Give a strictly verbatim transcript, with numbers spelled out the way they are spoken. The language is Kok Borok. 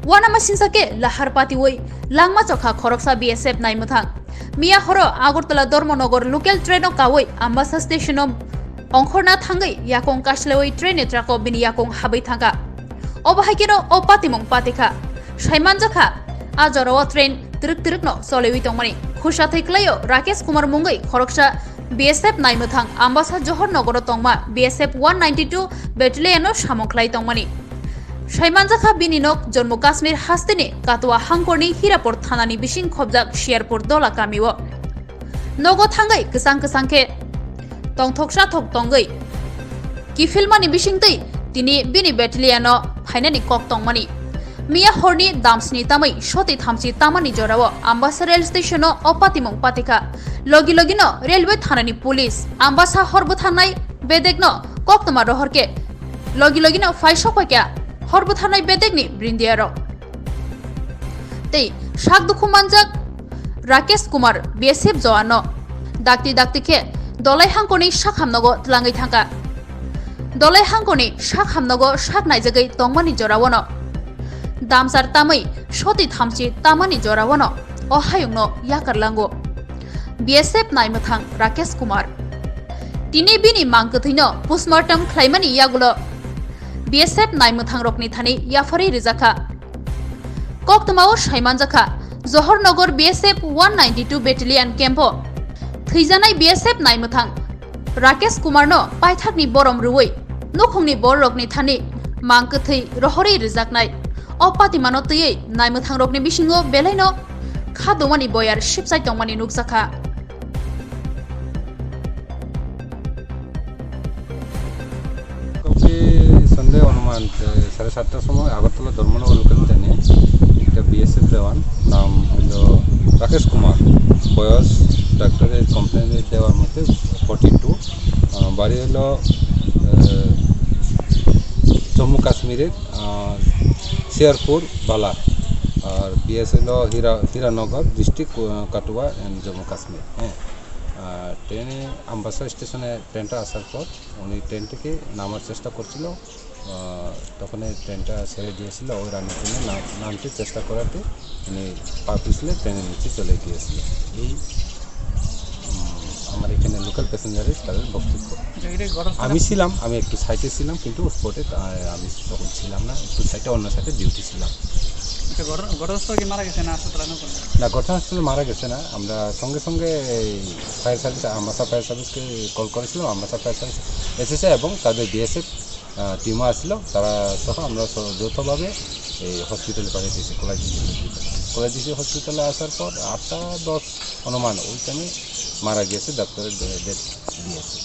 Uanama singsa khe lahar patiwi langma chokha khoroksa B S F naimwthang. Miya horo Agartala Dharmanagar local train o kawi Ambasa station o ongkhorna thangwi yakung kaslewi train ni truck o bini yakung habwi thangkha. Obo hai kheno o patimung patikha. Saimanjakha, a jorao train twrwk twrwk no choliwi tongmani. Khusathwi kwlaio Rakesh Kumar mungwi khoroksa B S F naimwthang Ambasa Johor Nogoro tongma B S F one ninety-two battalion no samung khlai tongmani. Saimanjakha bini nok Jammu Kashmir hasteni Katwa hangkorni Hirapur thanani bising khobjak Shiarpur Dola kamio. Nogo thangwi kwchang kwchang khe tongthok sathok tongwi kiphilmani bisingtwi tini bini battalion o phainani kok tongmani. Miya horni damsni tamwi soti thamchi tamani jorao Ambasa rail station o o patimung patikha. Logi logino railway thanani police Ambasa hor bwtharnai bedekno koktwma rohor khe logi logino phai sokphaikha hor bwtharnai bedekni brindiarok. Tei sak dukhu manjak Rakesh Kumar B S F jowan no dakti dakti khe Dolai hangkorni sak hamnogo twlangwi thangkha. Dolai hangkorni sak hamnogo sak naijagwi tongmani jorao no damsar tamwi soti thamchi tamani jorao no o hayungno yakar lango B S F naimwthang Rakesh Kumar. Tini bini mang kwthwino postmortem khlaimani yagulo B S F naimwthangrokni thani yapharwi rwjakha. Koktwmao saimanjakha, Johor Nogor B S F one ninety-two Battalion camp o thwijanai B S F naimwthang Rakesh Kumar no paithakni borom rwui nukhungni bororokni thani mang kwthwi rohorwi rwjaknai. O patimano twiwi naimwthangrokni bisingo belaino kha dongmani boyar sipsai tongmani nukjakha. কালকে সন্ধ্যে অনুমান, এ, সাড়ে সাতটার সময় আগরতলা ধর্মনগর লোকাল ট্রেনে একটা বিএসএফ জওয়ান, নাম হলো রাকেশ কুমার, বয়স ডাক্তারের কমপ্লেন দেওয়ার মতে ফর্টি টু, আহ, বাড়ি হলো, আহ, জম্মু কাশ্মীরের, আহ, শিয়ারপুর বালা, আর বিএস হলো হীরা, হীরানগর ডিস্ট্রিক্ট, আহ, কাটুয়া অ্যান্ড জম্মু কাশ্মীর। হ্যাঁ, আহ, ট্রেনে আমবাসা স্টেশনে ট্রেনটা আসার পর উনি ট্রেন থেকে নামার চেষ্টা করছিল, আহ, তখনই ট্রেনটা ছেড়ে দিয়েছিল। ওই রানিং ট্রেনে না-, নামতে চেষ্টা করাতে উনি পা পিছলে ট্রেনের নিচে চলে গিয়েছিল। এই, উম, আমার এখানে লোকাল প্যাসেঞ্জারের তাদের বক্তব্য। আচ্ছা, এটা ঘটনাস্থলে আমি ছিলাম, আমি একটু সাইডে ছিলাম, কিন্তু স্পটে তা-, আমি তখন ছিলাম না, একটু সাইডে অন্য সাইডে ডিউটি ছিলাম। আচ্ছা, ঘটনা-, ঘটনাস্থলে কি মারা গেছে না হাসপাতালে নেওয়া হয়েছে? না, ঘটনাস্থলে মারা গেছে না। আমরা সঙ্গে সঙ্গে এই ফায়ার সার্ভিস, আমবাসা ফায়ার সার্ভিসকে কল করেছিলাম। আমবাসা ফায়ার সার্ভিস এসেছে এবং তাদের বিএসএফ, আহ, টিমও আসছিল। তারা সহ আমরা স-, যৌথভাবে এই হসপিটালে পাঠিয়ে দিয়েছি, কোলাইজিসি হসপিটালে। কোলাইজিসি হসপিটালে আসার পর আটটা দশ অনুমান ওই টাইমে মারা গিয়েছে, ডাক্তারের ডে-, ডেথ দিয়েছে।